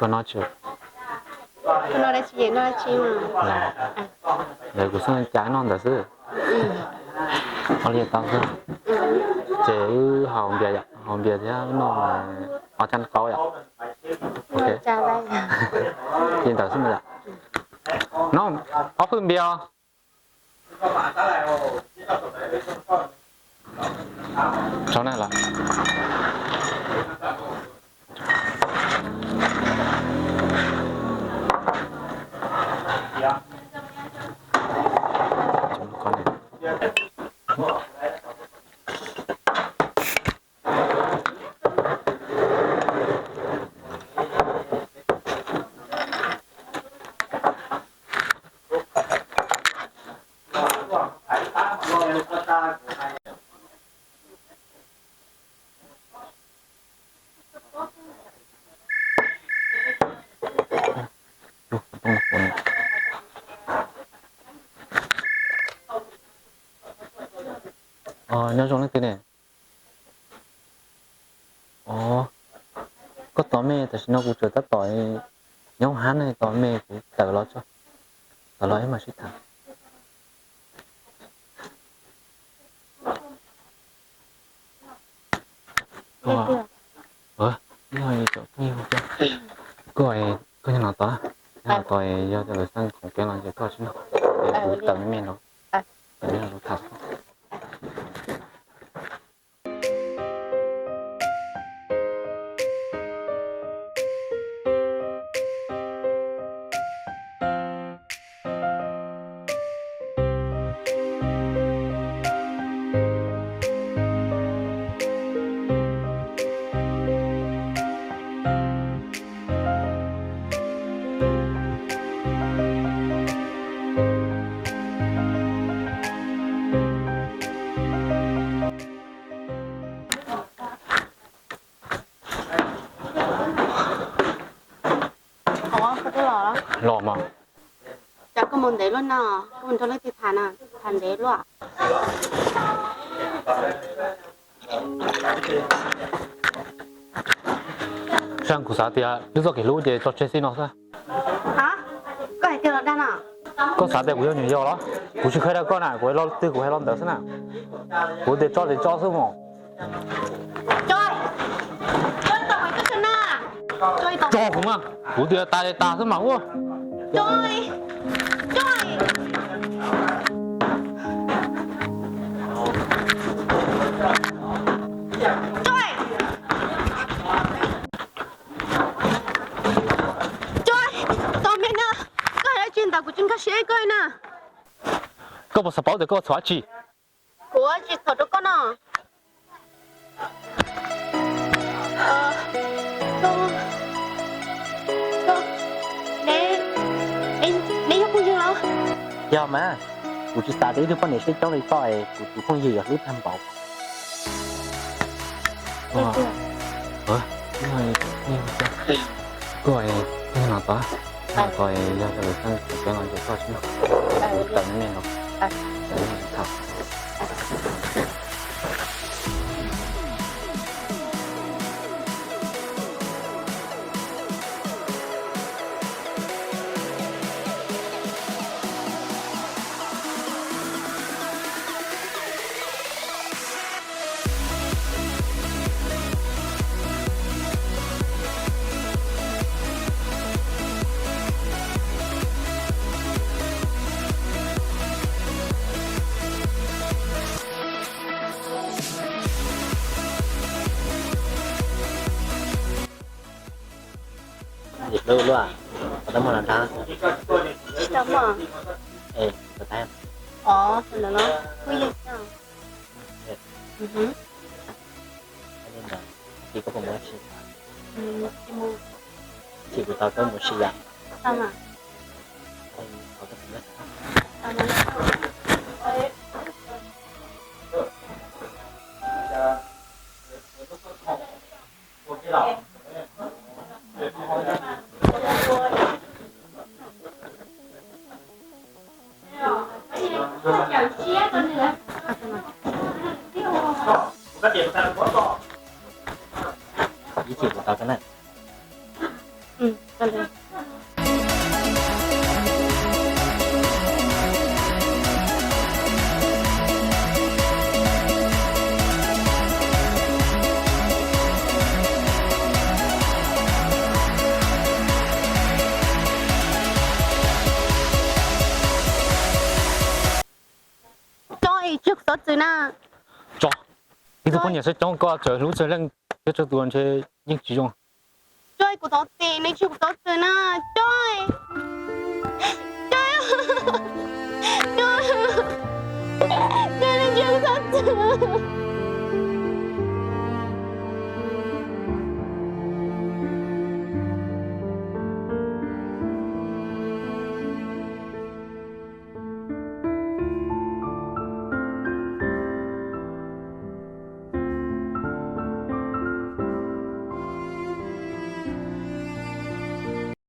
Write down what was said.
Koj noj tsi? Ntawd kuv xub ca noj ntawd xwb. Ua li tau xwb. Ces wb haus npias yom, haus npias thiab noj ob caj qaub yom. Li ntawd xwb yom. Noj ob hwj npias os. Tsaug na los. Nyob zoo leej twg ne? Os, koj tos me, tam sim no kuv tseem tab tom nyob hab ne, tos me kuv tawm los tso, tawm los ib mam sib tham. Koj, koj nyob no tos, nyob no tos, yog tias lawv xaj khoom kev los ces koj sib nug, kuv tawm me me no, tawm me me no tham. Los mas. Cas koj mus ntev luaj no, koj mus nrog leej twg tham na, tham ntev luaj. Saib, kuv xav tias twb txoj kev hlub ces tso tseg xij no xwb. Koj hais tias los dag no? Koj xav tias kuv yog nyuam yaus los? Kuv tsis kheev dag koj na, kuv hais lo twg kuv hais lo ntawd xwb na. Kuv tias tso ces tso xwb mos. Tso kuv mas, kuv tias tas ces tas xwb mas ua. Tos me na, koj hais dab tsi ntawd kuv tsis nkag siab koj na. Koj puas xav paub tias koj txhaum dab tsi? Kuv tsis txhaum rau koj no. Neb yog phooj ywg los? Yog mas, kuv tsis xav tias ib tug poj niam siab coob li koj es kuv tus phooj ywg yuav hlub tag npaum. Koj, koj no tos, tos yog tias lawv xaj khoom kev los ces koj sib nug, kuv tawm me me no, tawm me me tham. Hlub luaj, puas tau muaj los nrog? Tsis tau muaj. Es puas tau? Os, ntawd los kuj yeej tau. Li ntawd, tsis koj puas muaj tsis? Tsis kuv tau koj mus si yom. Ib chim kuv tau koj na. Tso, tsis yog kuv xov xwm na. Tso, ib tug poj niam xwb coob koj txawm hlub txawg leej thiab txhua tus ntshe yeej tsis zoo. Tso, kuv thov txim, nws tsis yog kuv xov xwm na. Tso, tso, tso, nws tsis yog kuv xov xwm.